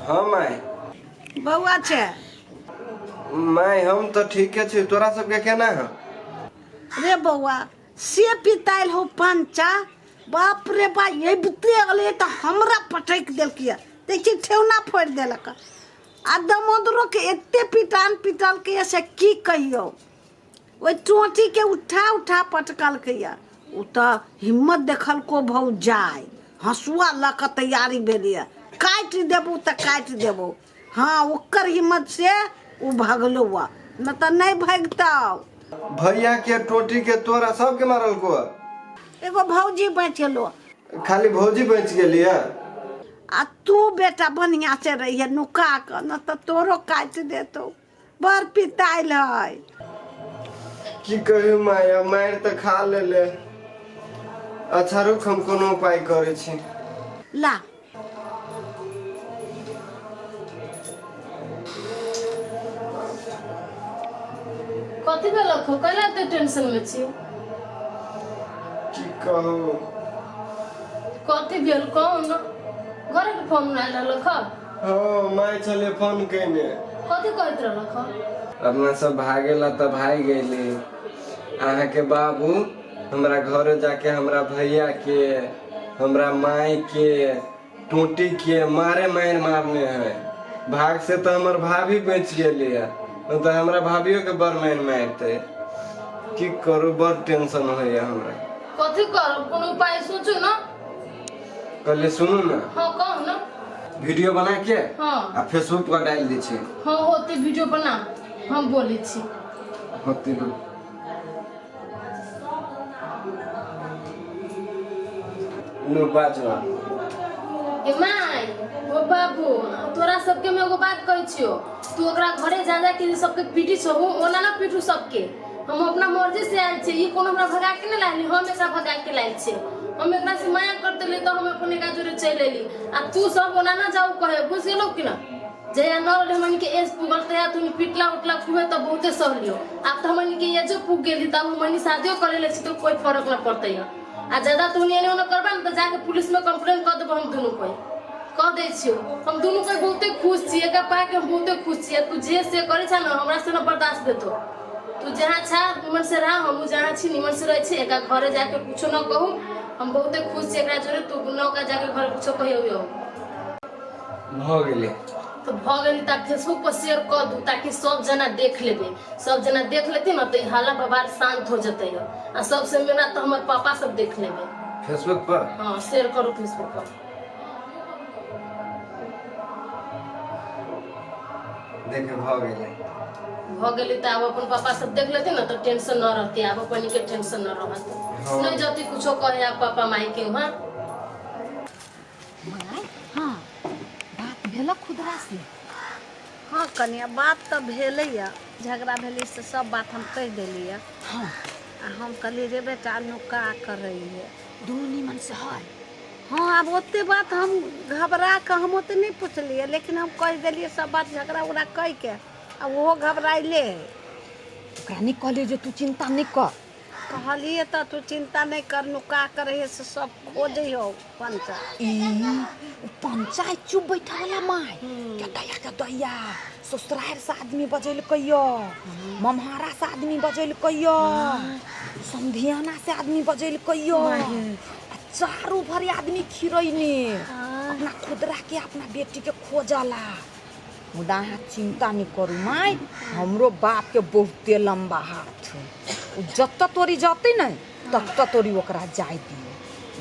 हाँ माय। बौआ छै? माय हम तऽ ठीके छी, तोरा सबके केना है? रे बौआ से पिताइल हो पंचा, बाप रे बा, अबिते अले तऽ हमरा पटकि देलकै, देखी ठेहुना फोड़ि देलक। आ दमोदरो के एते पिटान पिटलकै से की कहियौ, ओहि चोटी के उठा उठा पटकलकै। ओ तऽ हिम्मत देखलको भौजाइ, हँसुआ लऽ कऽ तैयारी भेलियै, काटि देबौ तऽ काटि देबौ। हाँ ओकर हिम्मत से ओ भगलो, न तऽ नहि भगितौ। भैया के टोटी के तोरा सबके मारलको? एगो भौजी बचि गेलो। खाली भौजी बचि गेली है? आ तू बेटा बढ़िया से रहिए नुका कऽ, न तऽ तोरो काटि देतौ, बड़ पिताइल है। की कहियौ माया, मारि तऽ खा लेले। अच्छा रुक, हम कोनो उपाय करै छी। ला कथी भेलक हो? कैला एते टेंशन में छी? की कहू। कथी भेल कहू न। घरे के फोन आयल रहलक ह? हाँ माय छले फोन केने। कथी कहैत रहलक ह? अपना सब भागेला तऽ भागि गेली, अहाँके बाबू हमरा घरे जाके हमरा भैया के हमरा माय के टोटी के मारे मारि मारने है। भाग से तऽ हमर भाभी बचि गेली है, नहीं तऽ हमरा भाभियो के बड़ मारि मारते। की करू, बड़ टेंशन होइया हमरा। कथी करब, कोनो उपाय सोचू न। कहलियै सुनू ने। हाँ कहू न। वीडियो बना के हाँ आ फेसबुक पर डालि दै छी। हाँ होते, वीडियो बना, हम बोलै छी। होते रुक। लो बाजो। ए my oh बाबू, तोरा सबके हम एगो बात कहै छियो, तू ओकरा घरे जा जा के सबके पीटी छहु, ओना ना पीटू सबके। हम अपना मर्जी से आयल छियै, ई कोनो हमरा भगा के नहि लायल, हम एकरा भगा के लायल छियै। हम एकरा से माया कर देली तऽ हम अपन एकरा जोरे चलि एली, आ तू सब ओना ना जाऊ कहे, बुझ गेलौ कि ना? जहिया न रहले हमन के एज पुगल तहिया तू पिटला उटला खूबे तऽ बहुते सहलियो, आब तऽ हमन के एजो पुग गेली तब हमन शादियो करे ले छी तो कोई फर्क न पड़तै। आ ज्यादा तू एने ओने करबा ने तऽ जाके पुलिस में कंप्लेन कर देबो। हम दुनू कोई कह दै छियो, हम दुनू कोई बहुते खुश छी, एकरा पाके हम बहुते खुश छी। तू जे से करे छा ना हमरा से न बर्दाश्त देतो। तू जहाँ छा निमन से रह, हमहूँ जहाँ छी निमन से रहै छी। एकरा घरे जाके कुछो न कहू, हम बहुते खुश छी एकरा जोरे। तू न ओकरा जाके घरे कुछो कहियो। भऽ गेलै तऽ भऽ गेलै तऽ फेसबुक पर शेयर कऽ दू ताकि सब जना देख लेबै। सब जना देख लेतै ने तऽ ई हाला बवाल शांत हो जेतै। आ सबसे मेना तऽ हमर पापा सब देख लेबै फेसबुक पर। हाँ शेयर करू फेसबुक पर। देखे भऽ गेलै। भऽ गेलै तऽ आब अपन पापा सब देख लेतै ने तऽ टेंशन न रहतै, आब अपन के टेंशन न रहत। हाँ। नहीं जति कुछो कहे आब पापा माई के वहाँ। माय हाँ बात भेलक खुदरा से? हाँ कनिया बात तऽ भेलैया, झगड़ा भेलै से सब बात हम कहि देलियै। हाँ आ हम कहलियै रे बेटा नुका कर रहियै। दुनू नीमन से है? हाँ आब ओते बात हम घबरा कऽ हम ओते नहि पुछलियै, लेकिन हम कहि देलियै सब बात झगड़ा उगड़ा कहि के, आ ओहो घबराइले है। ओकरा नहि कहलियै जे तू चिंता नहि कर? कहलियै तऽ तू चिंता नहि कर, नुका कर रहियै से सब खोजै हौ पंचा। ई उ पंचायत चुप बैठा वाला माय के दया के दया, ससुरार से आदमी बजेलकै, ममहारा से आदमी बजेलकै, समधियाना से आदमी बजेलकै, आ चारू भरी आदमी खिरैने अपना खुदरा के अपना बेटी के खोजला। मुदा अहाँ चिंता नहीं करू माय, हमरो बाप के बहुते लंबा हाथ है, उ जतऽ तोरी जतै ने ततऽ तोरी ओकरा जाय दियो,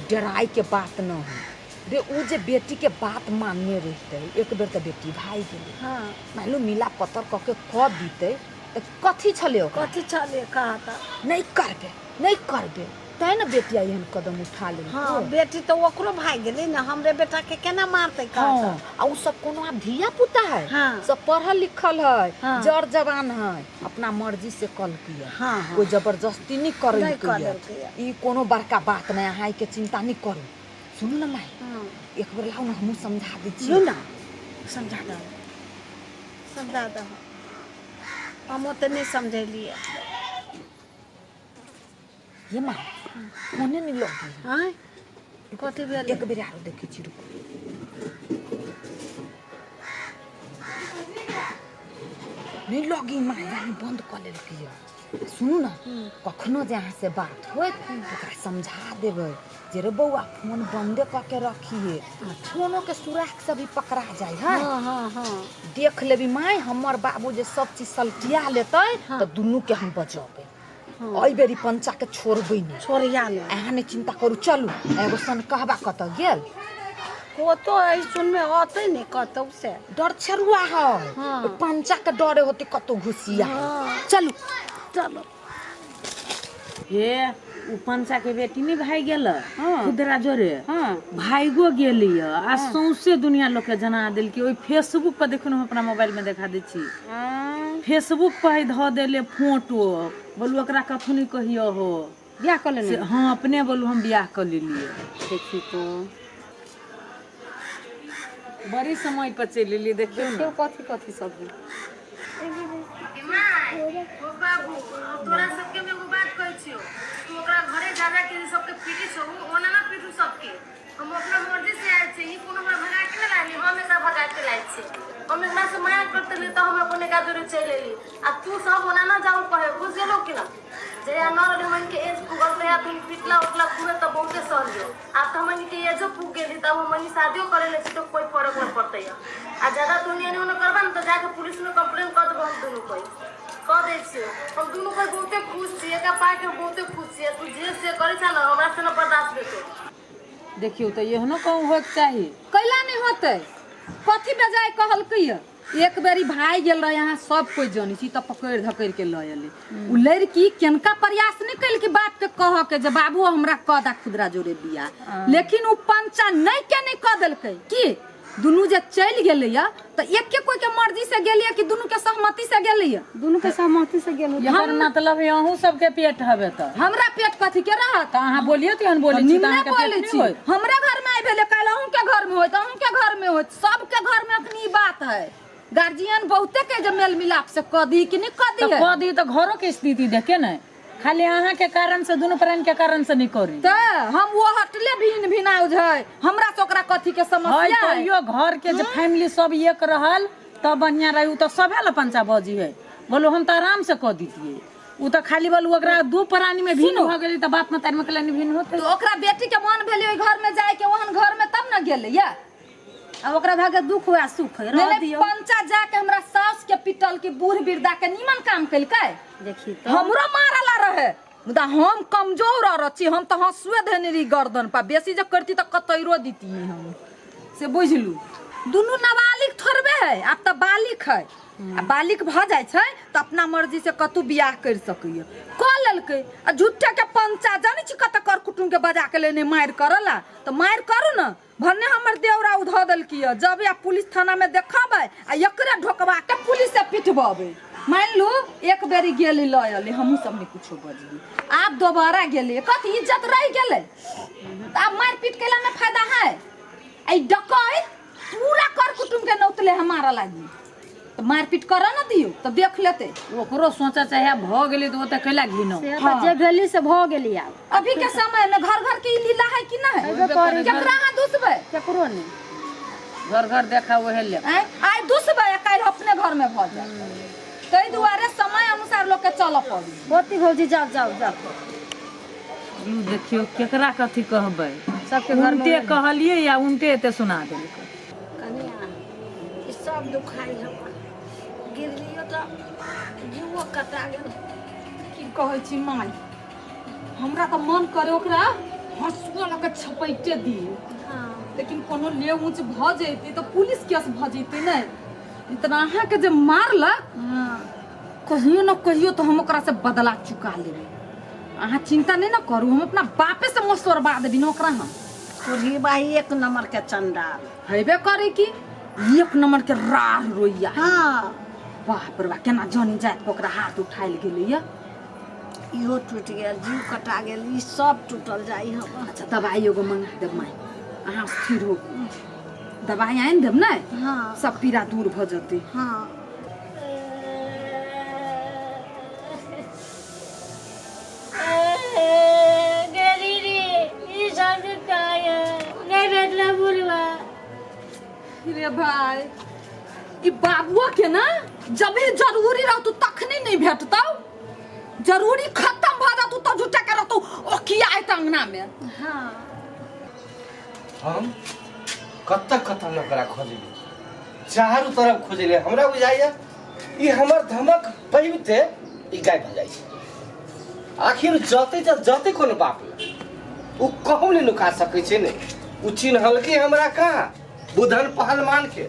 डराय के बात न है रे। उ जे बेटी के बात मानने रहितै एक बेर तऽ बेटी भागि गेलै। हाँ मानि मिला पत्तर कऽ के कऽ दितै तऽ कथी छलै ओकरा? कथी छलै कहा तऽ? नहि करबे नहि करबे तैँ ने बेटिया एहन कदम उठा लेलकै। हाँ बेटी तऽ ओकरो भागि गेलै ने, हमरे बेटा के केना मारतै कहा हाँ तऽ? आ उ सब कोनो आब धिया पुता है? हाँ। सब पढ़ल लिखल है। हाँ। जर जवान है, अपना मर्जी से कलकै। हाँ, हाँ। कोई जबरदस्ती नहीं नहि करेलकै। करेलकै। ई कोनो बड़का बात नहीं, अहाँ के चिंता नहीं करू। सुनू ना माय, हाँ एक बेर लाउ ना हमहूँ समझा दै छी। लू ना समझा दहो, समझा दहो, हम ओते नहि समझेलियै। ये माय फोने नहीं लगी। आँय कथी भेलै? एक बेर आरो देखै छी, रुकू। नहि लगी माय जानी बंद कऽ लेलकै यऽ। सुनू ने, कखनो जे अहाँ से बात होत तऽ ओकरा समझा देबै जे रे बौआ फोन बंदे कऽ के रखिए, फोनो के सुराख से भी पकड़ा जाय है। हाँ हाँ हाँ देख लेबी माय, हमर बाबू जे सब चीज सलटिया लेतै तऽ दुनू के हम बजबै। एहि बेरी पंचा के छोड़बै नहि। छोड़िया ने। अहाँ नहि चिंता करू, चलू। एगो सन कहबा कतऽ गेल? कतौ ऐसन में अतै ने कतौ से। डर छेरुआ है। हाँ। ओहि पंचा के डरे होते कतौ घुसिया। हाँ। चलू। चलो। हे, उ पंचा के बेटी नहीं भाग गेल? हाँ। खुदरा जोरे। हाँ। भाइगो गेली आ सौंसे दुनिया लोग के जना देलकी। ओहि फेसबुक पर देखू, हम अपना मोबाइल में देखा दै छी। हाँ। फेसबुक पर धऽ देले फोटो। बोलू ओकरा कथू नहीं कहियो हो। बियाह कऽ लेने? से हाँ, अपने बोलू हम बियाह कऽ लेलियै। देखी तो। बड़ी समय पर चलि एलियै, देखियौ ने। देखियौ कथी कथी सब है। माय ओ बाबू, तोरा सबके हम एगो बात कहै छियौ, तू ओकरा घरे जा जा के सबके पीटी छहु, ओना ना पीटू सबके। हम अपना मर्जी से आयल छियै, ई कोनो हमरा भगा के ना लायली, हम एकरा भगा के लायल छियै। हम एकरा से माया करते रहियै तऽ हम अपन एकरा जोरे चलि एली, आ तू सब ओना ना जाऊ कहे, बुझ गेलौ कि ना? जहिया न रहली हमन के एज पुगल तहिया तू पिटला उटला पूरे तऽ बहुते सहलियो। आब तऽ हमन के एजो पुग गेली, तब हमन शादियो करे ले छी तऽ कोई फर्क न पड़तै। आ ज्यादा तू एने ओने करबा ने तऽ जाके पुलिस में कंप्लेन कर देबो। हम दुनू कोई कह दै छियै, हम दुनू कोई बहुते खुश छियै, एकरा पाके बहुते खुश छियै। तू जे से करै छ ने, हमरा से न बर्दाश्त हेतौ। देखियौ तऽ एहनो कहूँ होइके चाही? कैला नहीं होतै? कथी बेजाय कहलकै? एक बेरी भाई गेल रहे, यहाँ सब कोई जानी छी, तऽ पकड़ि धकड़ि के लऽ एलै। उ लड़की केनका प्रयास नहीं कैलकी बाप के कह के जे बाबू हमरा कह दा खुदरा जोरे बियाह, लेकिन उ पंचा नहीं के नहीं कह देलकै की दुनू जे चलि गेलैया तऽ एके कोई के मर्जी से गेलियै कि दुनू के सहमति से गेलैया? दुनू के सहमति से गेल होतै। एकर मतलब है अहूँ सबके पेट हवे तऽ। हमरा पेट कथी के रहत? तऽ अहाँ बोलियौ तेहन बोलै छी तऽ निमने अहाँके पेट बोलै नहि छी। होत? हमरा घर में आई भेलै, काल्हि अहूँ के घर में होत, अहूँ के घर में होत, सबके घर में अखनी ई बात है। गार्जियन बहुते के जे मेल मिलाप से कह दी कि नहीं कह दी तऽ है। कह दी तऽ घरो के स्थिति देखे ने, खाली अहाँ के कारण से, दुनू प्राणी के कारण से नहीं करी। तऽ हम वो हटले भिन भिनाउज है, हमरा से ओकरा कथी के है। समस्या है? तैयो घर के जे फैमिली सब एक रहल तब बढ़िया रही। उ तऽ सभे ला पंचा बजी है। बोलो हम तऽ आराम से कह दितियै। उ तऽ खाली बोलू ओकरा दू प्राणी में भिन्न भऽ गेलै तऽ बाप महतारी में कैला भिन्न होतै? तो ओकरा बेटी के मन भेलै ओहि घर में जाय के, ओहन घर में तब न गेलै या। आ ओकरा भागे दुख हुआ सुख है, नहीं रह नहीं दियौ। पंचा जाके हमरा सास के पिटल की बूढ़ बिरदा के नीमन काम केलकै? देखी तो। हमरो मारला रहे, मुदा हम कमजोर रह छी, हम तऽ हंसुए धेने रही गर्दन पर, बेसी जे करती तऽ कतैरो दीती हम से बुझलू। दुनू नाबालिग थोड़बे है, आब तऽ बालिग है, आ बालिग भऽ जाइ छै तऽ अपना मर्जी से कतहु बियाह करि सकैए। कऽ लेलकै आ झूठे के पंचा जानै छी कतऽ कर कुटुम के बजा के लेने मारि करला तऽ मारि करू ने। भन्ने हमर देवरा उ धऽ देलकी यऽ, जब या पुलिस थाना में देखाबै आ एकरे ढोकबा के पुलिस से पिटबेबै। मान लू एक बेरी गेली लऽ एली, हमहूँ सब नहि कुछो बजली। आब दोबारा गेली, कथी इज्जत रहि गेलै? तऽ आब मारि पीट केला में फायदा है? आ ई डकैत पूरा कर कुटुम के नौतले हमारा लागी, तऽ मारपीट करऽ ने दियौ तऽ देख लेतै। ओकरो सोचा चाहे भऽ गेलै तऽ ओतऽ कैला घिनौ? से तऽ जे भेली से भऽ गेली आब। अभी के समय में घर घर के ई लीला है कि नहीं? हेबे करै। केकरा अहाँ दुसबै? केकरो नहि। घर घर देखा ओहे ले। आँय, आइ दुसबै आ काल्हि अपने घर में भऽ जायत। ताहि दुआरे समय अनुसार लोक के चलऽ पड़ी। होती भौजी, जाओ जाओ जाओ। लू देखियौ केकरा कथी कहबै। सबके घर में उनटे कहलियै या उनटे एते सुना देलकै। कनिया, ई सब दुखाइ हमरा, गिरलियो तऽ जीवो कटा गेल। की कहै छी माय, हमरा तऽ मन करे ओकरा हंसुआ लऽ के छपैटे दिए, लेकिन कोनो ले ऊँच भऽ जैतै तऽ पुलिस केस भऽ जैतै। नहि इतना अहाँके जे मारलक, कहियो न कहियो तऽ हम ओकरा से बदला चुका लेबै। अहाँ चिंता नहि ने करू, हम अपना बापे से मसोरबा देबी ने ओकरा हम। कुरही बाई एक नंबर के चंडाल हेबे करे की, एक नंबर के राह रोइया। हाँ। बाप रे बा, केना जानी जात के ओकरा हाथ उठायल गेलैया। इहो टूटि गेल, जीव कटा गेल, ई सब टूटल जाइ हम। अच्छा, दवाई एगो मंगा देब माय, अहाँ स्थिर हो, दवाई आनि देब ने? हाँ। सब पीड़ा दूर भऽ जेतै। हाँ। रे भाई, ई बाबुआ के ना जब ही जरूरी रहतौ तखनी नहीं भेटतौ। जरूरी खत्म भऽ जेतौ तऽ झूठा के रहतौ ओ किया आयत अंगना में। हम कतऽ कतऽ ने ओकरा खोजली, चारू तरफ खोजली, हमरा बुझाइया ई हमर धमक पबिते ई गायब भऽ जाइ छै। आखिर जते तऽ जते कोनो बाप लए ओ कहूँ नहि नुका सकै छै ने। ओ चिन्हलकै हमरा कहाँ बुधन पहलवान के,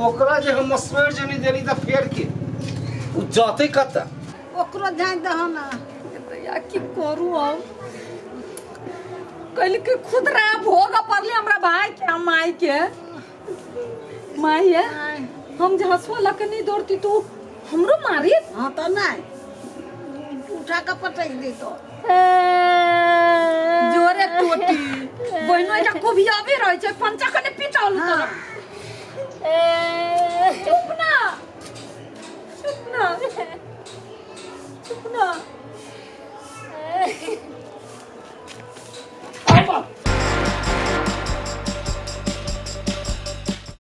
ओकरा जे हम मसवेर जे नहि देली तऽ फेर के ओ जते कतऽ ओकरो जानि दहो ना। या की करू हम? कल के खुदरा भोग पड़ले हमरा भाई के आ माई के। माई है हम जे हंसुआ लऽ के नहीं दौड़ती तू हमरो मारी। हाँ तो नहीं उठा के पटक दी तो जोरे टोटी बहिनो के कोबियाबे रहै छै पंचा कने पिटाउल हाँ। तर। चुप ना।